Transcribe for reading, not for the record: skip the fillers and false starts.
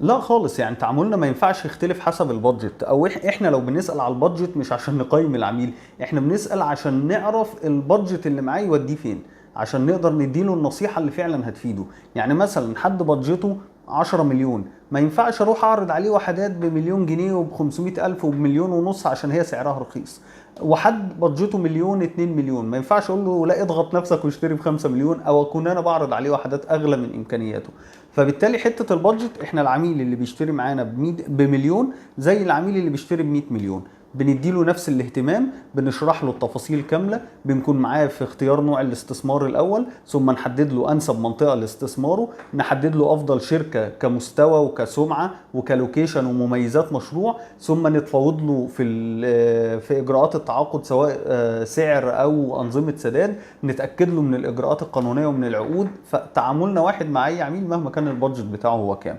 لا خالص، يعني تعاملنا ما ينفعش يختلف حسب ال budget. او احنا لو بنسال على ال budget مش عشان نقيم العميل، احنا بنسال عشان نعرف ال budget اللي معاه يوديه فين، عشان نقدر نديله النصيحة اللي فعلا هتفيده. يعني مثلا حد budget ه 10 مليون، ما ينفعش اروح اعرض عليه وحدات بمليون جنيه وب500 الف وبمليون ونص عشان هي سعرها رخيص. وحد budget ه مليون، 2 مليون، ما ينفعش اقول له لا اضغط نفسك واشتري ب 5 مليون، او اكون انا بعرض عليه وحدات اغلى من امكانياته. فبالتالي حتة ال budget، احنا العميل اللي بيشتري معانا بمليون زي العميل اللي بيشتري ب 100 مليون، بنديله نفس الاهتمام، بنشرح له التفاصيل كامله، بنكون معاه في اختيار نوع الاستثمار الاول، ثم نحدد له انسب منطقة لاستثماره، نحدد له افضل شركة كمستوى وكسمعه وك location ومميزات مشروع، ثم نتفاوض له في اجراءات التعاقد، سواء سعر او انظمة سداد، نتاكد له من الاجراءات القانونية ومن العقود. فتعاملنا واحد مع اي عميل مهما كان ال budget بتاعه هو كام.